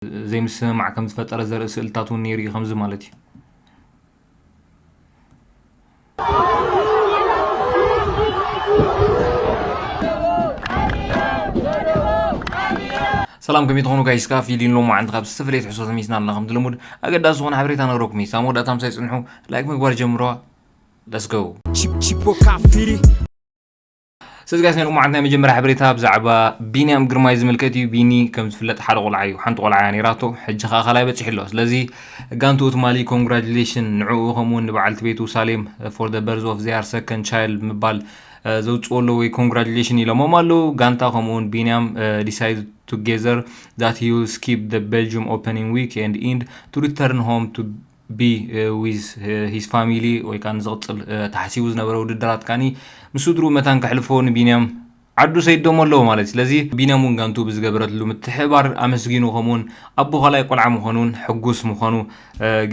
ዘይምስምማዕ ከም ዝፈጠረ ዘርኢ ስእልታት እውን ነይሩ እዩ ከምዚ ማለት እዩ። ሰላም ከመይ ትኾኑ ጋይስ? ካብ ፊሊን ሎማዓንቲ ካብ ዝተፈላለየ ትሕዝቶ ተመይስና ኣለና። ከምቲ ልሙድ ኣገዳሲ ዝኾነ ሓበሬታ ነግረኩም እዩ። ሳብ መወዳእታ ምሳይ ጽንሑ፣ ላይክ ምግባር ጀምሮ። Let's go። Chip Chipo Kafiri ስለዚ ጋይስ ናይ ሎማዓንቲ ናይ መጀመርያ ሓበሬታ ብዛዕባ ቢንያም ግርማይ ዝምልከት እዩ። ቢኒ ከም ዝፍለጥ ሓደ ቆልዓ እዩ፣ ሓንቲ ቆልዓ እያ ነይራቶ። ሕጂ ከዓ ካልኣይ በፂሑ ኣሎ። ስለዚ ጋንትኡ ትማሊ ኮንግራጁሌሽን ንዕኡ ከምኡውን ንበዓልቲ ቤቱ ሳሌም for the birth of their second child ምባል ዘውፅኦ ኣሎ ወይ ኮንግራጁሌሽን ኢሎሞም ኣለዉ። ጋንታ ከምኡውን ቢንያም decide together that he will skip the Belgium opening week and end to return home to be with his family ወይ ከዓ ንዝቕፅል ተሓሲቡ ዝነበረ ውድድራት ከዓኒ ምስ ስድርኡ መታን ከሕልፎ ንቢንያም ዓዱ ሰይዶሞ ኣለዎ ማለት እዩ። ስለዚ ቢንያም እውን ጋንቱ ብዝገበረትሉ ምትሕብባር ኣመስጊኑ ከምኡውን ኣቦ ካልኣይ ቆልዓ ምዃኑን ሕጉስ ምዃኑ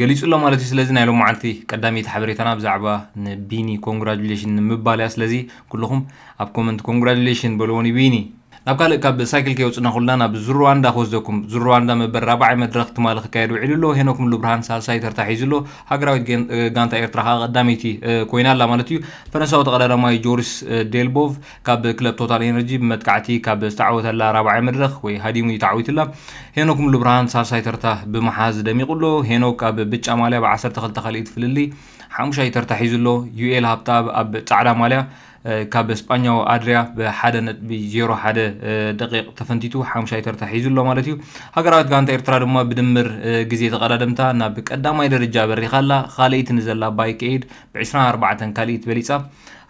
ገሊጹ ኣሎ ማለት እዩ። ስለዚ ናይ ሎማዓንቲ ቀዳመይቲ ሓበሬታና ብዛዕባ ንቢኒ ኮንግራጁሌሽን ንምባል እያ። ስለዚ ኩልኹም ኣብ ኮመንት ኮንግራጁሌሽን በልዎ ንቢኒ። ናብ ካልእ ካብ ሳይክል ከይወፅና ኩልና ናብ ዙር ሩዋንዳ ክወስደኩም። ዙር ሩዋንዳ መበል ራብዓይ መድረኽ ትማሊ ክካየድ ውዒሉ ኣሎ። ሄኖክ ሙሉ ብርሃን ሳልሳይ ተርታ ሒዙ ኣሎ። ሃገራዊት ጋንታ ኤርትራ ከዓ ቀዳመይቲ ኮይና ኣላ ማለት እዩ። ፈረንሳዊ ተቐዳዳማይ ጆሪስ ዴልቦቭ ካብ ክለብ ቶታል ኤነርጂ ብመጥቃዕቲ ካብ ዝተዓወተላ ራብዓይ መድረኽ ወይ ሃዲሙ እዩ ተዓዊትላ። ሄኖክ ሙሉ ብርሃን ሳልሳይ ተርታ ብምሓዝ ደሚቑ ኣሎ። ሄኖክ ኣብ ብጫ ማልያ ብ ዓሰርተ ክልተ ካልኢት ፍልልይ ሓሙሻይ ተርታ ሒዙ ኣሎ። ዩኤል ሃብተኣብ ኣብ ጻዕዳ ማልያ ካብ ስጳኛዊ ኣድርያ ብ ሓደ ነጥቢ ዜሮ ሓደ ደቂቕ ተፈንቲቱ ሓሙሻይ ተርታ ሒዙ ኣሎ ማለት እዩ። ሃገራዊት ጋንታ ኤርትራ ድማ ብድምር ግዜ ተቐዳደምታ ናብ ቀዳማይ ደረጃ በሪኻ ኣላ። ካልኣይቲ ንዘላ ባይክ ኤድ ብ ዕስራን ኣርባዕተን ካልኢት በሊጻ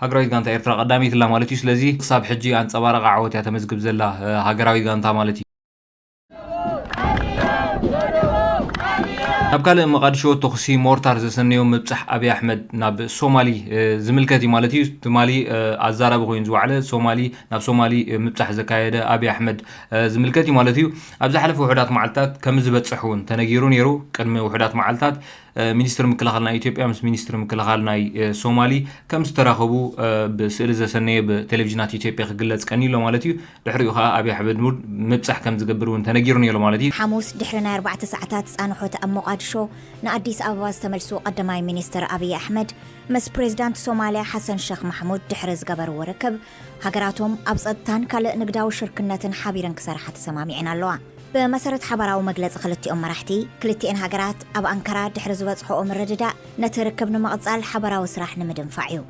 ሃገራዊት ጋንታ ኤርትራ ቀዳመይቲ ኣላ ማለት እዩ። ስለዚ ክሳብ ሕጂ ኣንጸባራቒ ዓወት እያ ተመዝግብ ዘላ ሃገራዊት ጋንታ ማለት እዩ። ናብ ካልእ መቓድሾ ተኹሲ ሞርታር ዘሰነዮ ምብጻሕ ኣብይ ኣሕመድ ናብ ሶማሊ ዝምልከት እዩ ማለት እዩ። ትማሊ ኣዛራቢ ኮይኑ ዝዋዕለ ሶማሊ ናብ ሶማሊ ምብጻሕ ዘካየደ ኣብይ ኣሕመድ ዝምልከት እዩ ማለት እዩ። ኣብ ዝሓለፈ ውሑዳት መዓልታት ከም ዝበጽሕ እውን ተነጊሩ ነይሩ። ቅድሚ ውሑዳት መዓልታት ሚኒስትር ምክልኻል ናይ ኢትዮጵያ ምስ ሚኒስትር ምክልኻል ናይ ሶማሊ ከም ዝተራኸቡ ብስእሊ ዘሰነየ ብቴሌቪዥናት ኢትዮጵያ ክግለጽ ቀኒሎ ማለት እዩ። ድሕሪኡ ከዓ ኣብይ ኣሕመድ ሙድ ምብጻሕ ከም ዝገብር እውን ተነጊሩ ነይሩ ማለት እዩ። ሓሙስ ድሕሪ ናይ ኣርባዕተ ሰዓታት ጻንሖት ኣብ ሞቓድሾ ንኣዲስ ኣበባ ዝተመልሱ ቀዳማይ ሚኒስትር ኣብይ ኣሕመድ ምስ ፕሬዝዳንት ሶማልያ ሓሰን ሸኽ ማሕሙድ ድሕሪ ዝገበርዎ ርክብ ሃገራቶም ኣብ ጸጥታን ካልእ ንግዳዊ ሽርክነትን ሓቢረን ክሰርሓ ተሰማሚዐን ኣለዋ። ብመሰረት ሓባራዊ መግለጺ ክልቲኦም መራሕቲ፣ ክልቲኤን ሃገራት ኣብ ኣንካራ ድሕሪ ዝበጽሖኦ ምርድዳእ ነቲ ርክብ ንምቕጻል ሓባራዊ ስራሕ ንምድንፋዕ እዩ።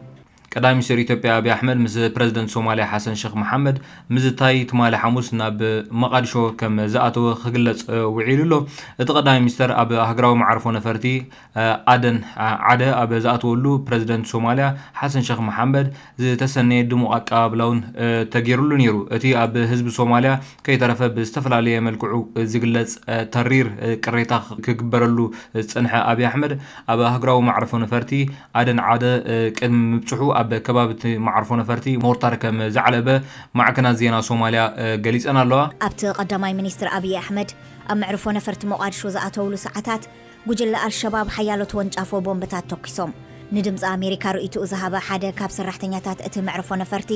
ቀዳማይ ሚኒስትር ኢትዮጵያ ኣብይ ኣሕመድ ምስ ፕረዚደንት ሶማልያ ሓሰን ሸኽ መሓመድ ምዝታይ ትማሊ ሓሙስ ናብ መቓድሾ ከም ዝኣተወ ክግለጽ ውዒሉ ኣሎ። እቲ ቀዳማይ ሚኒስተር ኣብ ሃገራዊ መዓርፎ ነፈርቲ ኣደን ዓደ ኣብ ዝኣተወሉ ፕረዚደንት ሶማልያ ሓሰን ሸኽ መሓመድ ዝተሰነየ ድሙቕ ኣቀባብላ እውን ተገይሩሉ ነይሩ። እቲ ኣብ ህዝቢ ሶማልያ ከይተረፈ ብዝተፈላለየ መልክዑ ዝግለጽ ተሪር ቅሬታ ክግበረሉ ዝጸንሐ ኣብይ ኣሕመድ ኣብ ሃገራዊ መዕርፎ ነፈርቲ ኣደን ዓደ ቅድሚ ምብጽሑ ኣብ ከባቢ እቲ መዕርፎ ነፈርቲ ሞርታር ከም ዘዕለበ ማዕከናት ዜና ሶማልያ ገሊጸን ኣለዋ። ኣብቲ ቀዳማይ ሚኒስትር ኣብይ ኣሕመድ ኣብ መዕርፎ ነፈርቲ ሞቓድሾ ዝኣተውሉ ሰዓታት ጉጅለ ኣልሸባብ ሓያሎ ተወንጫፎ ቦምብታት ተኲሶም። ንድምፂ ኣሜሪካ ርእይትኡ ዝሃበ ሓደ ካብ ሰራሕተኛታት እቲ መዕርፎ ነፈርቲ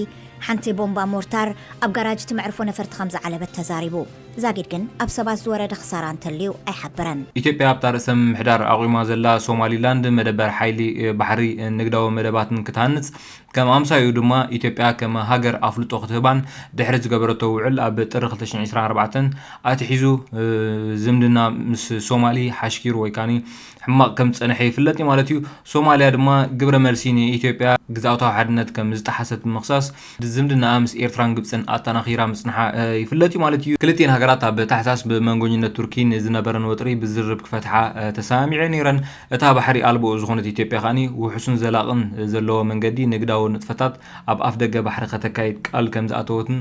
ሓንቲ ቦምባ ሞርታር ኣብ ጋራጅ እቲ መዕርፎ ነፈርቲ ከም ዝዓለበት ተዛሪቡ። ዛጊድ ግን ኣብ ሰባት ዝወረደ ክሳራ እንተልዩ ኣይሓበረን። ኢትዮጵያ ኣብታ ርእሰ ምምሕዳር ኣቑማ ዘላ ሶማሊላንድ መደበር ሓይሊ ባሕሪ ንግዳዊ መደባትን ክትሃንጽ ከም ኣምሳይኡ ድማ ኢትዮጵያ ከም ሃገር ኣፍልጦ ክትህባን ድሕሪ ዝገበረቶ ውዕል ኣብ ጥሪ ክልተ ሽሕን ዕስራን ኣርባዕተን ኣትሒዙ ዝምድና ምስ ሶማሊ ሓሽኪሩ ወይ ካኒ ሕማቕ ከም ዝጸንሐ ይፍለጥ እዩ ማለት እዩ። ሶማልያ ድማ ግብረ መልሲ ንኢትዮጵያ ግዝኣታዊ ሓድነት ከም ዝጠሓሰት ብምኽሳስ ዝምድናኣ ምስ ኤርትራን ግብጽን ኣጠናኺራ ምጽንሓ ይፍለጥ እዩ ማለት እዩ። ክልቲኤን ሃገራት ኣብ ታሕሳስ ብመንጎኝነት ቱርኪ ንዝነበረን ወጥሪ ብዝርርብ ክፈትሓ ተሰማሚዐ ነይረን። እታ ባሕሪ ኣልቦ ዝኾነት ኢትዮጵያ ከኣኒ ውሑስን ዘላቕን ዘለዎ መንገዲ ንግዳዊ ንጥፈታት ኣብ ኣፍ ደገ ባሕሪ ከተካይድ ቃል ከም ዝኣተወትን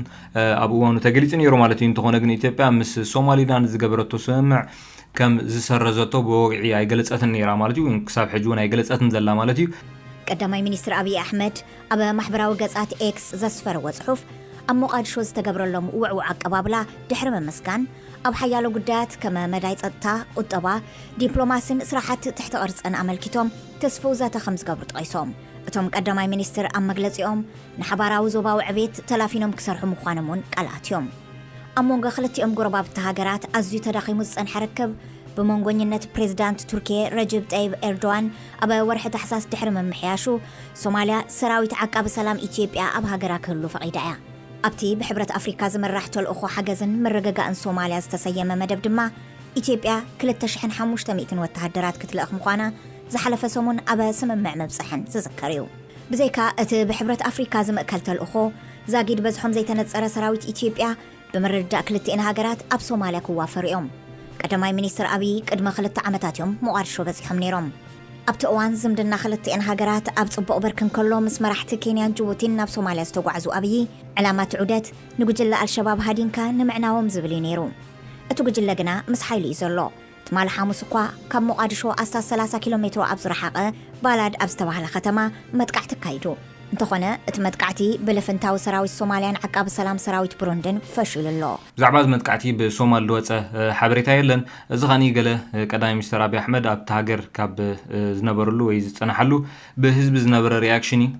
ኣብ እዋኑ ተገሊጹ ነይሩ ማለት እዩ። እንተኾነ ግን ኢትዮጵያ ምስ ሶማሊላንድ ዝገበረቶ ስምምዕ ከም ዝሰረዘቶ ብወግዒ ኣይገለጸትን ነይራ ማለት እዩ። ክሳብ ሕጂ እውን ኣይገለጸትን ዘላ ማለት እዩ። ቀዳማይ ሚኒስትር ኣብይ ኣሕመድ ኣብ ማሕበራዊ ገጻት ኤክስ ዘስፈርዎ ጽሑፍ ኣብ ሞቓድሾ ዝተገብረሎም ውዕውዕ ኣቀባብላ ድሕሪ ምምስጋን ኣብ ሓያሎ ጉዳያት ከም መዳይ ጸጥታ፣ ቁጠባ፣ ዲፕሎማሲን ስራሓት ትሕቲ ቅርጽን ኣመልኪቶም ተስፍው ዘተ ከም ዝገብሩ ጠቒሶም። እቶም ቀዳማይ ሚኒስትር ኣብ መግለጺኦም ንሓባራዊ ዞባዊ ዕቤት ተላፊኖም ክሰርሑ ምዃኖም እውን ቃል ኣትዮም። ኣብ መንጎ ክልቲኦም ጎረባብቲ ሃገራት ኣዝዩ ተዳኺሙ ዝጸንሐ ርክብ፣ ብመንጎኝነት ፕሬዝዳንት ቱርኪየ ረጅብ ጠይብ ኤርዶዋን ኣብ ወርሒ ታሕሳስ ድሕሪ ምምሕያሹ፣ ሶማልያ ሰራዊት ዓቃቢ ሰላም ኢትዮጵያ ኣብ ሃገራ ክህሉ ፈቒዳ እያ። ኣብቲ ብሕብረት ኣፍሪካ ዝምራሕ ተልእኾ ሓገዝን ምርግጋእን ሶማልያ ዝተሰየመ መደብ ድማ፣ ኢትዮጵያ ክልተ ሽሕን ሓሙሽተ ሚእትን ወተሃደራት ክትልእኽ ምዃና ዝሓለፈ ሰሙን ኣብ ስምምዕ ምብጽሐን ዝዝከር እዩ። ብዘይካ እቲ ብሕብረት ኣፍሪካ ዝምእከል ተልእኾ፣ ዛጊድ በዝሖም ዘይተነጸረ ሰራዊት ኢትዮጵያ ብምርድዳእ ክልቲኤን ሃገራት ኣብ ሶማልያ ክዋፈሩ እዮም። ቀዳማይ ሚኒስትር ኣብይ ቅድሚ ክልተ ዓመታት እዮም ሞቓድሾ በጺሖም ነይሮም። ኣብቲ እዋን ዝምድና ክልቲኤን ሃገራት ኣብ ጽቡቕ ብርኪ እንከሎ፣ ምስ መራሕቲ ኬንያን ጅቡቲን ናብ ሶማልያ ዝተጓዕዙ ኣብይ፣ ዕላማ እቲ ዑደት ንጉጅለ ኣልሸባብ ሃዲንካ ንምዕናዎም ዝብል እዩ ነይሩ። እቲ ጉጅለ ግና ምስ ሓይሊ እዩ ዘሎ። ትማሊ ሓሙስ እኳ ካብ ሞቓድሾ ኣስታት ሰላሳ ኪሎ ሜትሮ ኣብ ዝረሓቐ ባላድ ኣብ ዝተባህለ ከተማ መጥቃዕቲ ኣካይዱ። እንተኾነ፣ እቲ መጥቃዕቲ ብልፍንታዊ ሰራዊት ሶማልያን ዓቃቢ ሰላም ሰራዊት ብሩንድን ፈሺሉ ኣሎ። ብዛዕባ እዚ መጥቃዕቲ ብሶማል ዝወጸ፣ እ፣ ሓበሬታ የለን። እዚ ኸኒ ገለ፣ እ፣ ቀዳማይ ሚኒስተር ኣብይ ኣሕመድ ኣብቲ ሃገር ካብ፣ እ፣ ዝነበረሉ ወይ ዝጸናሓሉ ብህዝቢ ዝነበረ ሪኣክሽን እዩ።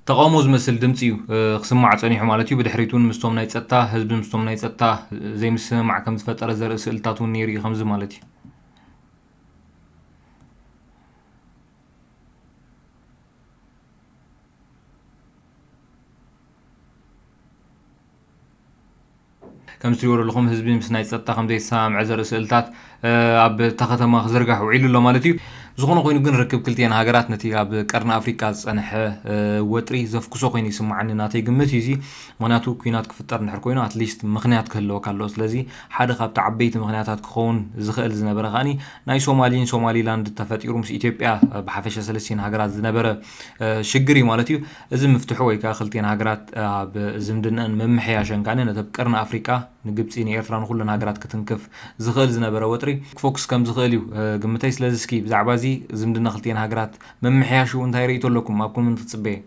ተቓውሞ ዝመስል ድምጺ እዩ፣ እ፣ ክስማዕ ጸኒሑ ማለት እዩ። ብድሕሪቱ እውን ምስቶም ናይ ጸጥታ፣ ህዝቢ ምስቶም ናይ ጸጥታ ዘይምስምማዕ ከም ዝፈጠረ ዘርኢ ስእልታት እውን ነይሩ እዩ፣ ከምዚ ማለት እዩ። ከም እትሪእዎ ዘለኹም ህዝቢ ምስ ናይ ጸጥታ ከም ዘይተሰማምዐ ዘርኢ ስእልታት፣ እ፣ ኣብ እታ ከተማ ክዝርጋሕ ውዒሉ ኣሎ ማለት እዩ። ዝኾነ ኮይኑ ግን ርክብ ክልቲኤን ሃገራት ነቲ ኣብ ቀርኒ ኣፍሪቃ ዝጸንሐ፣ እ፣ ወጥሪ ዘፍኩሶ ኮይኑ ይስምዓኒ፣ ናተይ ግምት እዩ እዚ። ምኽንያቱ ኲናት ክፍጠር እንድሕር ኮይኑ ኣትሊስት ምኽንያት ክህልወካ ኣለዎ። ስለዚ ሓደ ካብቲ ዓበይቲ ምኽንያታት ክኸውን ዝኽእል ዝነበረ ከኣኒ ናይ ሶማሊን ሶማሊላንድ ተፈጢሩ ምስ ኢትዮጵያ፣ እ፣ ብሓፈሻ ሰለስቲኤን ሃገራት ዝነበረ፣ እ፣ ሽግር እዩ ማለት እዩ። እዚ ምፍትሑ ወይ ከዓ ክልቲኤን ሃገራት፣ እ፣ ኣብ ዝምድናን ምምሕያሸን ከኣኒ ነቲ ኣብ ቀርኒ ኣፍሪቃ ንግብጺ፣ ንኤርትራ፣ ንኹለን ሃገራት ክትንክፍ ዝኽእል ዝነበረ ወጥሪ ክፎክስ ከም ዝኽእል እዩ፣ እ፣ ግምተይ። ስለዚ እስኪ ብዛዕባ እዚ ዝምድና ክልቲኤን ሃገራት ምምሕያሹ እንታይ ርእይቶ ኣለኩም? ኣብ ኩን ምን ትጽበየ?